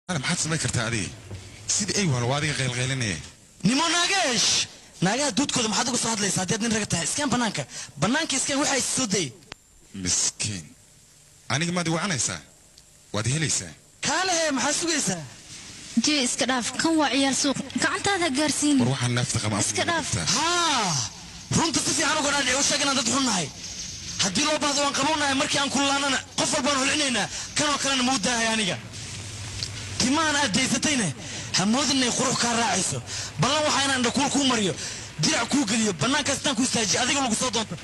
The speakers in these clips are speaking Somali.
Maxaad samayn kartaa adiga? Sidii ay waalo waa adiga qaylqaylinaya. Nimo naageesh, naagaha duudkooda maxaad uga soo hadlaysaa? Haddii aad nin raga tahay, iskeen banaanka, banaanka iskeen. Waxaa is soo dayay. Miskiin, aniga maad i wacanaysaa? Waad helaysaa. Kaalehe, maxaa sugaysaa? Jee, iska dhaaf, kan waa ciyaal suuq, gacantaada ha gaarsiin. War waxaan naafta qaba. Iska dhaaf. Haa, runta si fiican uga dhaadhici. U sheeg inaan dad xun nahay. Haddii loo baahdo waan qabownahay. Markii aan kululaanana qof walbaan holcinaynaa. Kanoo kalena muu daahay. Aniga timahan aad daysatayna hamoodin inay qurux kaa raacayso. Ballan waxaa inaan dhakuul kuu mariyo, dirac kuu geliyo, bannaankaas intaan ku istaajiyo adiga lagu soo doonto.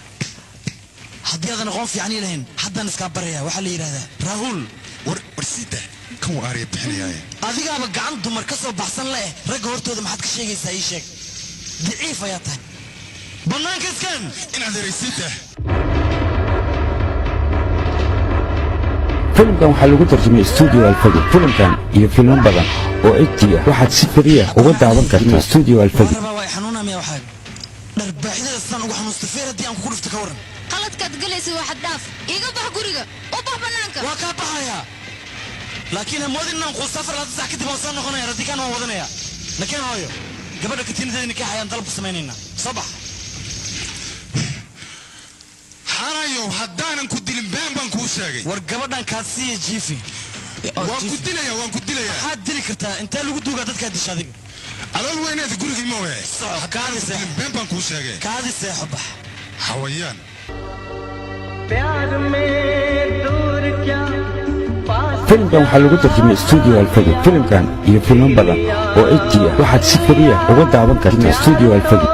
Haddii aadan aqoon fiican ii lahayn, haddaan iskaa baraya. Waxaa la yidhahdaa Raahul. War, war, sii dah, kan waa aarya bixinayaaye. Adigaaba gacan dumar ka soo baxsan leh. Ragga hortooda maxaad ka sheegaysaa? Ii sheeg, daciif ayaa tahay. Bannaanka iskan. Inaad eray, sii dah. Filimkan waxaa lagu tarjumay Studio Alfagi. Filimkan iyo filmo badan oo HD ah waxaad si free ah uga daawan kartaa Studio Alfagi. Rabaa waa xanuunaa miya? Waxaa dharbaaxyada sidaan uga xanuusta, feer haddii aan kugu dhufto, ka waran? Qaladkaad galaysa waa xad dhaaf. Iga bax guriga, u bax bannaanka. Waa kaa baxayaa, laakiin hamoodin inaan quusto. 24 sac kadib waan soo noqonaya. Radikaan waan wadanaya. Nakeen hooyo, gabadha katiinadeeda nikaax ayaan dalab ku samaynaynaa. Soo bax. Xanayow, haddaanan ku dilin been baan kuu sheegay. War gabadhan kaad siiya, jiifi. Waan ku dilaya, waan ku dilaya. Maxaad dili kartaa? Intee lagu duugaa dadkaa disha adiga? Calool weyneeda gurigii mooge. Soco, kaadi seexo. Been baan kuu sheegay. Kaadi seexo, bax. Xawayaan. प्यार में दूर क्या पास। Filimkan waxaa lagu tarjumay Studio Alfagi. Filimkan iyo filmo badan oo HD ah waxaad si free ah uga daawan kartaa Studio Alfagi.